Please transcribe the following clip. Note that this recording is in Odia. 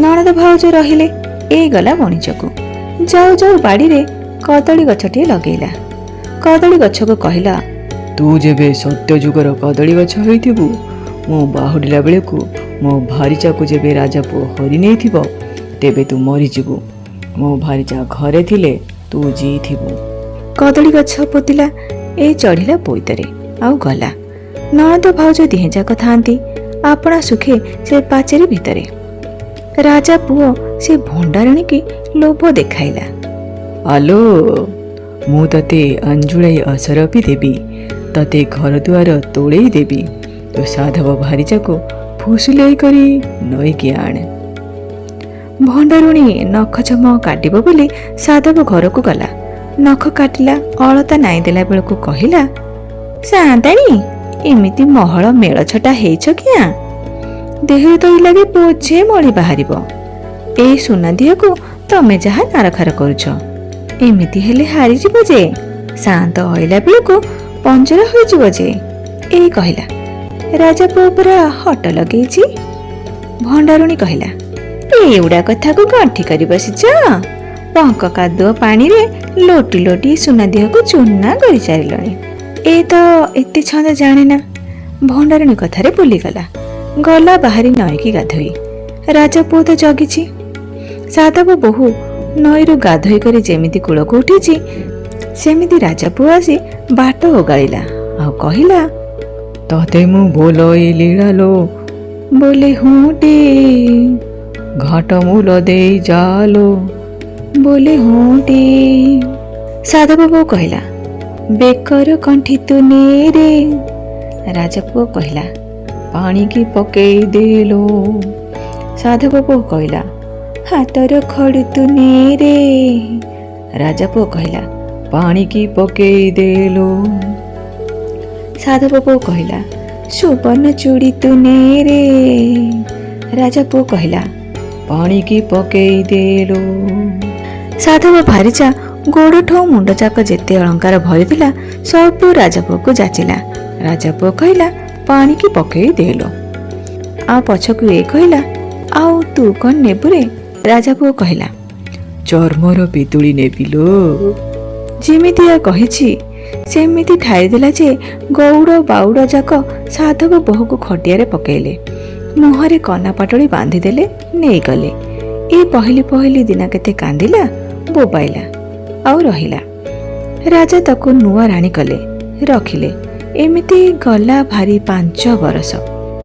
ନଣଦ ଭାଉଜ ରହିଲେ। ଏଇ ଗଲା ବଣିଜକୁ। ଯାଉ ଯାଉ ବାଡ଼ିରେ କଦଳୀ ଗଛଟିଏ ଲଗେଇଲା। କଦଳୀ ଗଛକୁ କହିଲା, ତୁ ଯେବେ ସତ୍ୟଯୁଗର କଦଳୀ ଗଛ ହେଇଥିବୁ, ମୁଁ ବାହୁଡ଼ିଲା ବେଳକୁ ମୋ ଭାରିଚାକୁ ଯେବେ ରାଜା ପୁଅ ହରି ନେଇଥିବ, ତେବେ ତୁ ମରିଯିବୁ। ମୋ ଭାରିଚା ଘରେ ଥିଲେ ତୁ ଜିଇଥିବୁ। କଦଳୀ ଗଛ ପୋତିଲା। ଏ ଚଢ଼ିଲା ବୋଇତରେ ଆଉ ଗଲା। ନଣଦ ଭାଉଜ ଦିହେଁ ଯାକ ଥାନ୍ତି ଆପଣା ସୁଖେ ସେ ପାଚେରୀ ଭିତରେ। ରାଜା ପୁଅ ସେ ଭଣ୍ଡାରୁଣୀକି ଲୋଭ ଦେଖାଇଲା। ଆଲୋ, ମୁଁ ତତେ ଆଞ୍ଜୁଳାଇ ଅସରପି ଦେବି, ତତେ ଘର ଦୁଆର ତୋଳେଇ ଦେବି, ତୁ ସାଧବ ଭାରିଚାକୁ ଫୁସୁଲେଇ କରି ନଈକି ଆଣେ। ଭଣ୍ଡାରୁଣୀ ନଖ ଚମ କାଟିବ ବୋଲି ସାଧବ ଘରକୁ ଗଲା। ନଖ କାଟିଲା, ଅଳତା ନାଇଁ ଦେଲା ବେଳକୁ କହିଲା, ସାଆନ୍ତାଣୀ, ଏମିତି ମହଳ ମେଳ ଛଟା ହେଇଛ କିଆଁ? ଦେହରୁ ତ ଲାଗେ ବୋଝେ ମଳି ବାହାରିବ। ଏଇ ସୁନା ଦିହକୁ ତମେ ଯାହା ନାରଖାର କରୁଛ, ଏମିତି ହେଲେ ହାରିଯିବ ଯେ, ସାଆନ୍ତ ଅଇଲା ବେଳକୁ ପଞ୍ଜରା ହୋଇଯିବ ଯେ। ଏଇ କହିଲା, ରାଜା ପୁଅ ପୁରା ହଟ ଲଗେଇଛି। ଭଣ୍ଡାରୁଣୀ କହିଲା, ଏଇଗୁଡ଼ା କଥାକୁ ଗଣ୍ଠି କରି ବସିଛ? ପଙ୍କ କାଦୁଅ ପାଣିରେ ଲୋଟି ଲୋଟି ସୁନା ଦେହକୁ ଚୂନା କରିସାରିଲଣି। ଏ ତ ଏତେ ଛନ୍ଦ ଜାଣେ ନା। ଭଣ୍ଡାରୁଣୀ କଥାରେ ଭୁଲିଗଲା। ଗଲା ବାହାରି ନଈକି ଗାଧୋଇ। ରାଜା ପୁଅ ତ ଜଗିଛି। ସାଧବ ବୋହୂ ନଈରୁ ଗାଧୋଇ କରି ଯେମିତି କୂଳକୁ ଉଠିଛି, ସେମିତି ରାଜା ପୁଅ ଆସି ବାଟ ଓଗାଳିଲା ଆଉ କହିଲା, ତତେ ମୁଁ ବୋଲଇ ଲୀଳାଲୋ, ବୋଲେ ହୁଁଟି, ଘାଟ ମୂଲ ଦେଇ ଜାଲୋ, ବୋଲେ ହୁଁଟି। ସାଧବ ବୋଉ କହିଲା, ବେକର କଣ୍ଠି ତୁ ନେ ରେ। ରାଜାପୁଅ କହିଲା, ପାଣିକି ପକେଇ ଦେଲୋ। ସାଧବ ବୋଉ କହିଲା, ହାତର ଖଡୁ ତୁ ନେ ରେ। ରାଜାପୁଅ କହିଲା, ପାଣିକି ପକେଇ ଦେଲୋ। ସାଧବ ବୋଉ କହିଲା, ସୁବର୍ଣ୍ଣ ଚୁଡ଼ି ତୁ ନେ ରେ। ରାଜାପୁଅ କହିଲା, ପାଣିକି ପକେଇ ଦେଲୋ। ସାଧବ ଭାରିଚା ଗୋଡ଼ଠୁ ମୁଣ୍ଡ ଯାକ ଯେତେ ଅଳଙ୍କାର ଭରିଥିଲା, ସବୁ ରାଜାପୁଅକୁ ଯାଚିଲା। ରାଜାପୁଅ କହିଲା, ପାଣିକି ପକେଇ ଦେଲୋ। ଆଉ ପଛକୁ ଏ କହିଲା, ଆଉ ତୁ କ'ଣ ନେବୁରେ? ରାଜାପୁଅ କହିଲା, ଚର୍ମର ପିତୁଳି ନେବି ଲୋ। ଯେମିତିଆ କହିଛି ସେମିତି ଠାରିଦେଲା ଯେ ଗଉଡ଼ ବାଉଡ଼ ଯାକ ସାଧବ ବୋହୂକୁ ଖଟିଆରେ ପକେଇଲେ, ମୁହଁରେ କନା ପାଟୁଳି ବାନ୍ଧିଦେଲେ, ନେଇଗଲେ। ଏ ପହିଲି ପହିଲି ଦିନ କେତେ କାନ୍ଦିଲା, ବୋବାଇଲା ଆଉ ରହିଲା। ରାଜା ତାକୁ ନୂଆ ରାଣୀ କଲେ, ରଖିଲେ। ଏମିତି ଗଲା ଭାରି 5 ବରଷ।